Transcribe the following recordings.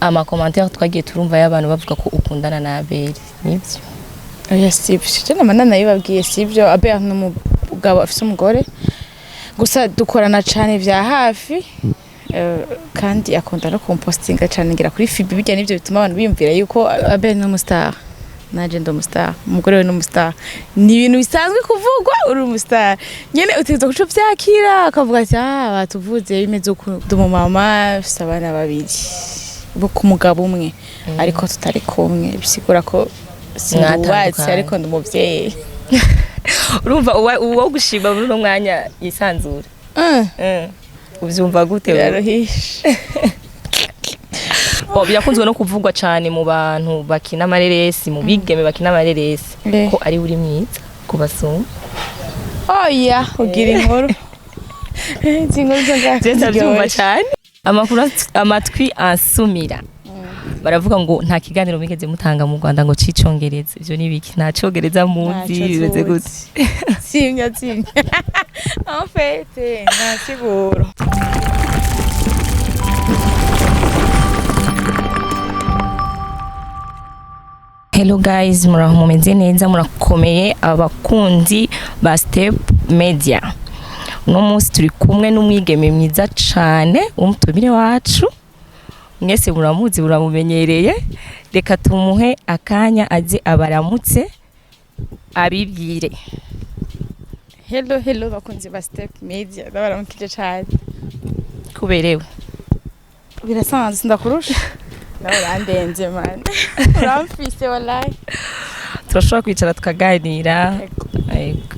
Ama commentaires twagiye turumva y'abantu bavuga ko ukundana na Abel, nivyo? Oya, sibyo. Je nama nanabibabwiye, sibyo. Abel ni umugabo afise umugore, gusa dukorana cane vya hafi, kandi akunda no kumpostinga cane ngira kuri FB. Bijya nivyo bituma abantu biyumvira yuko Abel ni umustar, nanje ndi umustar, umugore we ni umustar. Ni ibintu bisanzwe kuvugwa, uri umustar nyene utegerezwa kuca uvyakira, akavuga ati: "Ah, batuvuze bimeze uku." Ndi umumama, mfise abana babiri bo ku mugabo umwe, ariko tutari kumwe, bisigura ko sindubatse. Mwatandukanye. Ariko ndi umuvyeyi. Urumva uwo gushima muri uno mwanya yisanzura. Uvyumva gute wewe? Biraruhishe. Bon, birakunzwe no kuvugwa cane mu bantu bakina amareresi, mu bigeme bakina amareresi, ko ari uri mwiza kubasumba. Oya, ugira inkuru, izi nkuru zo ngaha Je ndavyumva ziryoshe. cane. Amakuru amatwi ansumira, baravuga ngo nta kiganiro mwigeze mutanga mu Rwanda ngo c'icongereza. Ivyo ni biki? Nta congereza muzi? Ntaco. Bimeze gute? Simya simya, en fait nta siguro. Hello guys, muraho, mumeze neza, murakomeye abakunzi ba Step Media. Uno munsi turi kumwe n'umwigeme mwiza cane w'umutumire wacu, mwese muramuzi, muramumenyereye. Reka tumuhe akanya aze abaramutse, abibwire. Hello hello, bakunzi ba Step Media, ndabaramukije cane. Kuberewe. Birasanzwe, ndakurusha nawe, urandenze man, uramfise wallahi. Turashobora kwicara tukaganira. Ego. Ego.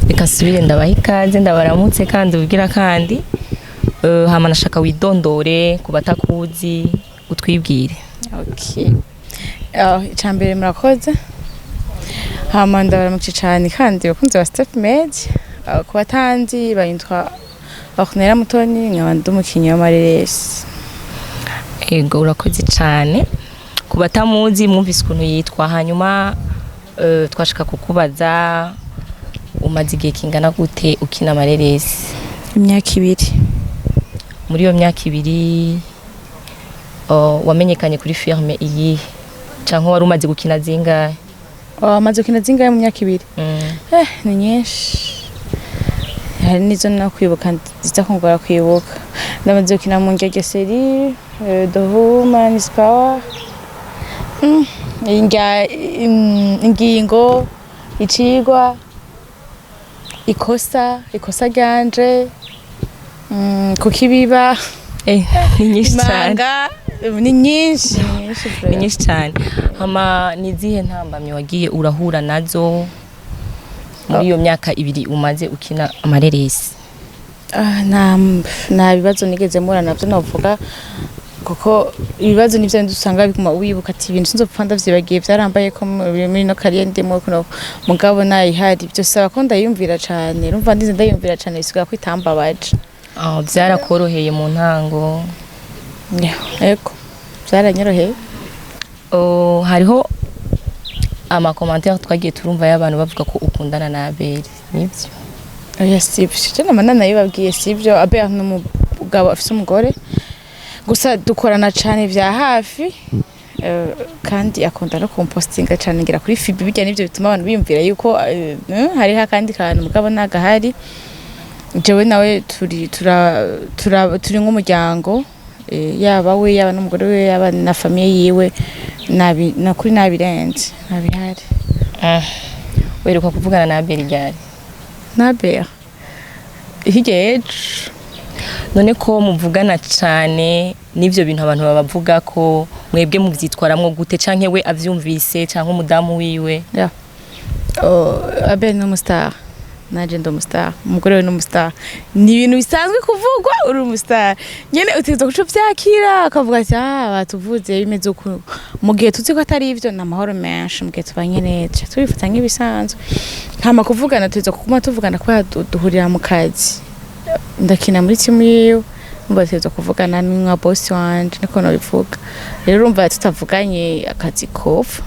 Reka nsubire ndabaha ikaze, ndabaramutse kandi ubwira kandi. Hama nashaka widondore ku batakuzi, utwibwire. Okay. Icambere murakoze, hama ndabaramukije cane kandi bakunzi ba Step Media. Ku batanzi bayitwa Ornella Mutoni, nkaba ndi umukinyi w'amareresi. Ego, urakoze cane. Ku batamuzi mwumvise ukuntu yitwa. Hanyuma twashaka kukubaza, umaze igihe kingana gute ukina amareresi? Imyaka 2. Muri iyo myaka 2, wamenyekanye kuri firme iyihe, canke wari umaze gukina zingahe? Amaze gukina zingahe mu myaka 2? Ni nyinshi, hari n'izo nakwibuka ziza kungora kwibuka. Ndamaze gukina mu Ngegeseri, The Woman is Power, ingingo, icigwa, ikosa, ikosa ryanje, kukibiba. Ni nyinshi cane. Imanga, ni nyinshi, ni nyinshi Ni vraiment. nyinshi cyane. Hama ni izihe ntambamyi wagiye urahura nazo muri iyo myaka 2 umaze ukina amareresi? Ah, nta bibazo nigeze mpura navyo novuga, kuko ibibazo nivyo bindi usanga biguma wibuka ati ibintu sinzopfa ndavyibagiye, vyarambaye ko muri ino carrière ndimo kuno, mugabo nayihari byose ko ndayumvira cane, urumva ndize ndayumvira cane, bisigaye ko itambabaje. Ah, byarakoroheye mu ntango? Yeah, ego, vyaranyoroheye. Oh, hariho ama commentaires twagiye turumva y'abantu bavuga ko ukundana na Abel, nivyo? Oya, sibyo. Je nama nanabibabwiye, sibyo. Abel ni umugabo afise umugore, gusa dukorana cane vya hafi, kandi akunda no kumpostinga cane ngira kuri FB. Bijya nivyo bituma abantu biyumvira yuko hariho akandi kantu, mugabo nagahari. Jewe nawe turi tura, tura, turi nk'umuryango, yaba we, yaba n'umugore we, yaba na famille yiwe, nabi nakuri nabirenze, nabihari. Weruka kuvugana na Abel ryari? Nabera hirya y'ejo. None ko muvugana cane, n'ivyo bintu abantu babavuga ko mwebwe muvyitwaramwo gute, canke we avyumvise, canke umudamu wiwe? Yeah. Oh, Abel ni umustar, nanje ndi umustar, umugore we ni umustar. Ni ibintu bisanzwe kuvugwa, uri umustar nyene utegerezwa kuca uvyakira, akavuga ati: "Ah, batuvuze bimeze uku." Mu gihe tuzi ko atari ivyo, ni amahoro menshi. Mu gihe tubanye neza tubifata nk'ibisanzwe. Hama kuvugana, tuza kuguma tuvugana kubera duhurira mu kazi. Ndakina muri timu yiwe. Umva, tutegerezwa kuvugana, ni nka boss wanje, niko nobivuga. Rero urumva tutavuganye akazi kopfa.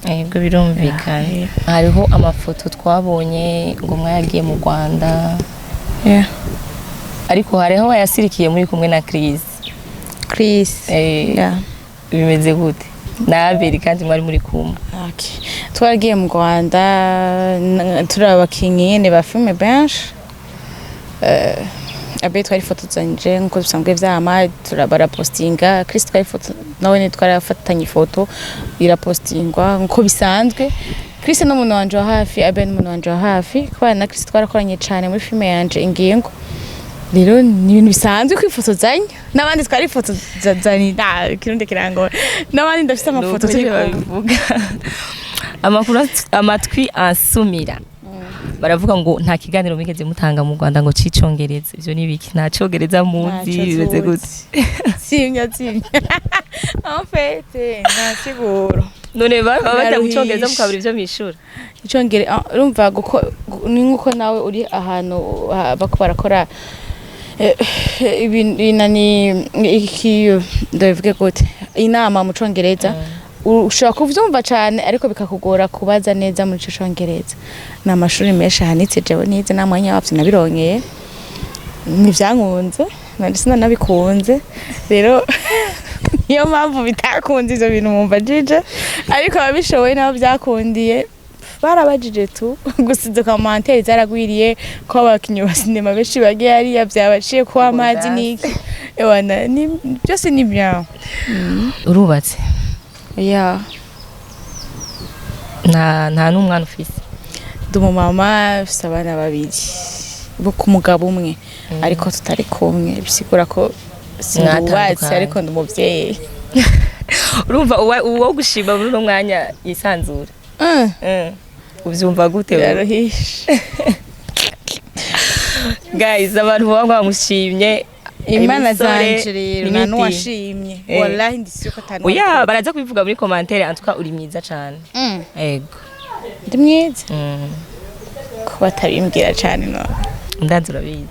Yego, birumvikana. Hariho amafoto twabonye ngo mwayagiye mu Rwanda, ariko hariho wayasirikiye muri kumwe na Chris. Chris? Eh, bimeze gute na Abeli kandi mwari muri kumwe? Okay. Twaragiye mu Rwanda turi abakinyi nyene ba filme benshi. Abe twarifotozanyije nkuko bisanzwe vyama, barapostinga. Chris twarifoto nawe ni twarafatanye ifoto irapostingwa nkuko bisanzwe. Chris ni umuntu wanje wa hafi, Abe ni umuntu wanje wa hafi. Kubana na Chris twarakoranye cane muri filme yanje Ingingo. Rero ni ibintu bisanzwe kwifotozanya n'abandi, twarifotozanye nta kirundi kirangora, n'abandi ndafise amafoto Nuko turi nyene kumwe. Babivuga amakuru amatwi ansumira, baravuga ngo nta kiganiro mwigeze mutanga mu Rwanda ngo c'icongereza. Ivyo ni biki? Nta congereza muzi? Ntaco. Bimeze gute? Simya simya, en fait nta siguro. None baba bajya mu Biraruhisha. congereza mukabura ivyo mwishura? Icongere ah, urumva ni nkuko nawe uri ahantu bako barakora ibinani iki, ndabivuge gute, inama mu congereza, ushobora kuvyumva cane ariko bikakugora kubaza neza muri ico congereza. Ni amashuri menshi ahanitse jewe nize, nta mwanya wavyo nabironkeye, ntivyankunze nari sinanabikunze. Rero niyo mpamvu bitakunze ivyo bintu mwumva jije, ariko ababishoboye nabo byakundiye barabajije tu. Gusa izo commentaires zaragwiriye ko abakinyi ba sinema benshi bagiye hariya vyabaciye ko amazi niki. Ewana, ni byose ni bien. Urubatse? Ya. Nta n'umwana ufise? Ndi umumama, mfise abana babiri bo ku mugabo umwe, ariko tutari kumwe, bisigura ko sindubatse. Mwatandukanye. Ariko ndi umuvyeyi. Urumva uwo gushima muri uno mwanya yisanzura? Uvyumva gute wewe? Biraruhishe. Guys, abantu baba bamushimye. Imana imisore zanje rero nta n'imiti. n'uwashimye. Wallahi ndisi ko atanu. Oya, baraza kubivuga muri commentaire. En tout cas uri mwiza cane. Ego. Ndi mwiza? Mm. Ko batabimbwira cane none? Ndazi urabizi,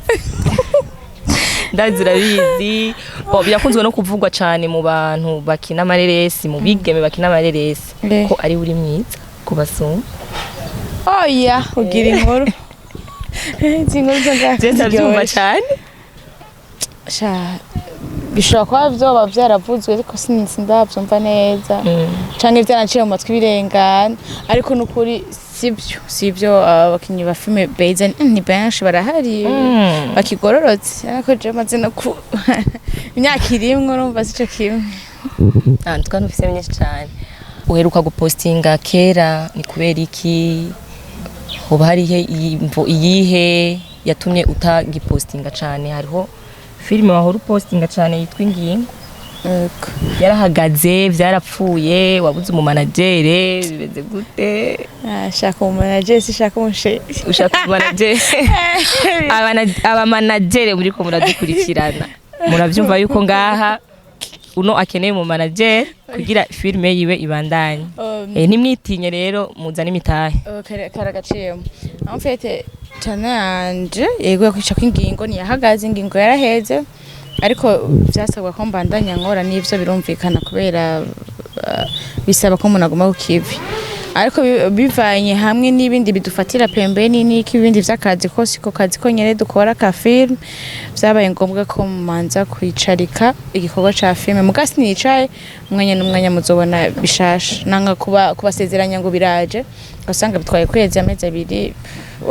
ndazi urabizi. Bon, birakunzwe no kuvugwa cane mu bantu bakina amareresi, mu bigeme bakina amareresi, ko ari uri mwiza kubasumba. Oya, ugira inkuru, izi nkuru zo ngaha Je ndavyumva ziryoshe. cane. Sha, bishobora kuba vyoba vyaravuzwe ariko sindavyumva neza, canke vyaranciye mu matwi birengana, ariko nukuri sibyo, sibyo. Abakinyi ba filime beza ni benshi barahari bakigororotse, ariko je maze no ku imyaka irimwe, urumva sico kimwe. Ah, tukaba ntufise myinshi cane. Uheruka gupostinga kera, ni kubera iki? Hoba harihe imvo iyihe yatumye utagipostinga cane? Hariho filime wahora upostinga cane yitwa Ingingo. Yego. Yarahagaze, vyarapfuye, wabuze umumanagere, bimeze gute? Ah, shaka umumanageri, sishaka umusheri. Ushaka umumanagere. Abamanagere muriko muradukurikirana, muravyumva yuko ngaha uno akeneye umumanagere kugira filime yiwe ibandanye. Ntimwitinye rero, muzane imitahe. Oh, karagaciyemo. En fait channel yanje, yego, yakwica ko Ingingo ntiyahagaze, Ingingo yaraheze, ariko vyasabwa ko mbandanya nkora n'ivyo birumvikana kubera bisaba ko umuntu aguma ku kivi, ariko bivanye hamwe n'ibindi bidufatira pembeni n'iki, ibindi vy'akazi ko siko kazi konyene dukora ka film, vyabaye ngombwa ko manza kwicarika igikorwa ca film. Muga sinicaye, umwanya n'umwanya muzobona bishasha. Nanga kuba kubasezeranya ngo biraje, ugasanga bitwaye kwezi, amezi 2,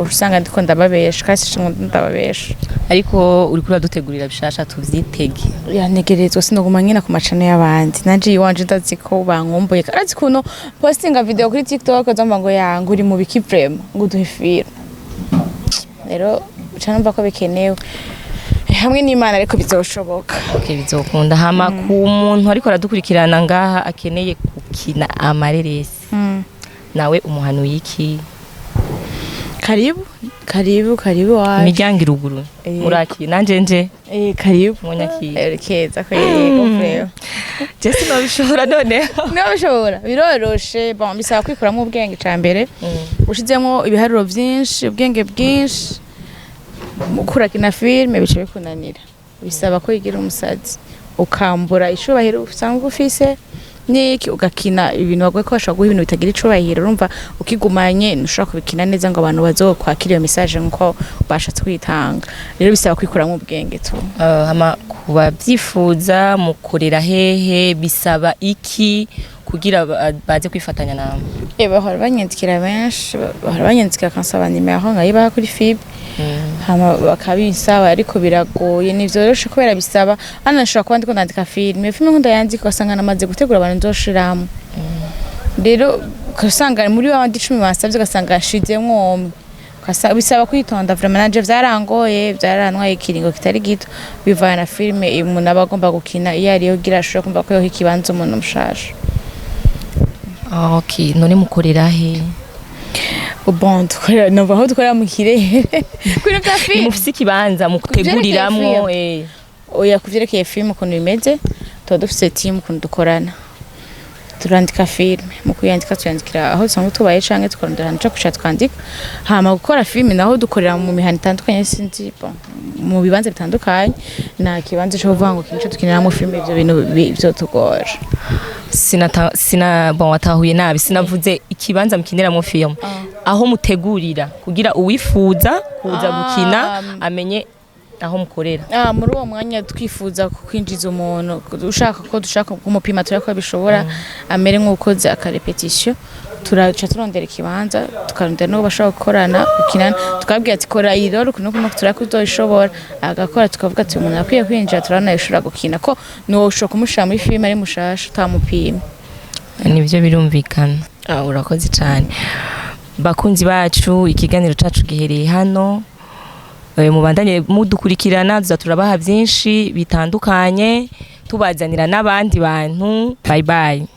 usanga ndiko ndababesha kandi sinshobora ndababesha. Ariko uriko uradutegurira bishasha, tuvyitege? Yanegerezwa, sinoguma nkina ku macano y'abandi, nanje iwanje ndazi ko bankumbuye. Arazi ukuntu postinga video kuri TikTok zomba ngo yanga uri mu biki vraiment, ngo uduhe film. Rero uca numva ko bikenewe hamwe n'Imana, ariko bizoshoboka. Okay, bizokunda. Hama ku muntu ariko aradukurikirana ngaha akeneye gukina amareresi, nawe umuhanuye iki? Karibu, karibu, karibu wacu. Imiryango iruguru. Murakira nanje nje? Eh, karibu. Munyakira. Keza ko yego vraiment. Je sinobishobora noneho. Niba bishobora, biroroshe. Bon, bisaba kwikuramo ubwenge ca mbere, ushizemo ibiharuro vyinshi, ubwenge bwinshi, mu kurakina filme bica bikunanira. Bisaba ko yigira umusazi, ukambura icubahiro usanzwe ufise niki, ugakina ibintu bagoye ko bashobora guha ibintu bitagira icubahiro. Urumva ukigumanye ntushobora kubikina neza ngo abantu bazokwakira iyo message nkuko bashatse kuyitanga. Rero bisaba kwikuramo ubwenge tu. Hama kubavyifuza, mukorera hehe? Bisaba iki kugira baze kwifatanya namwe? Bahora banyandikira benshi, bahora banyandikira kansaba nimero, nkayibaha kuri FIB, hama bakabisaba, ariko biragoye, ntivyoroshe kubera bisaba hano nshobora kuba ndiko ndandika filime, filime nkunda yandika, ugasanga namaze gutegura abantu nzoshiramo. Rero ugasanga muri babandi 10 bansavye, ugasanga nshizemwo umwe. Bisaba kwitonda vraiment. Nanje vyarangoye, vyarantwaye ikiringo kitari gito, bivana na filime umuntu aba agomba gukina iyo ariyo, kugira ashobore kumva ko yoha ikibanza umuntu mushasha. Ah, okay. None mukorera he? Bon, dukorera, nova aho dukorera mu kirere kuri vya filime. Mufise ikibanza muteguriramwo? Oya, kuvyerekeye filime ukuntu bimeze, tuba dufise team. Ukuntu dukorana, turandika filime, mu kuyandika tuyandikira aho dusanzwe tubaye canke tukarondera ahantu co kwicara twandika. Hama gukora filime naho dukorera mu mihana itandukanye, sinzi, bon, mu bibanza bitandukanye. Nta kibanza co kuvuga ngo iki nico dukiniramwo filime, ivyo bintu vyotugora. Sina, bon, watahuye nabi. Sinavuze ikibanza mukiniramo film, aho mutegurira kugira uwifuza kuza gukina amenye aho mukorera. Ah, muri uwo mwanya twifuza kwinjiza umuntu ushaka ko dushaka kumupima, turebe ko bishobora, amere nk'ukoze aka répétition, turaca turondera ikibanza, tukarondera n'uwo bashobora gukorana, gukinana, tukabwira ati: "Kora iyi rero uku n'uku n'uku, turebe ko uzoyishobora." Agakora, tukavuga ati: "Umuntu akwiye kwinjira, turabona yoshobora gukina." Ko nuwo ushobora kumushira muri filime ari mushasha utamupima. Nibyo, birumvikana. Ah, urakoze cyane. Bakunzi bacu, ikiganiro cacu gihereye hano. Mubandanye mudukurikirana, tuza turabaha byinshi bitandukanye, tubazanira n'abandi bantu. Bye bye.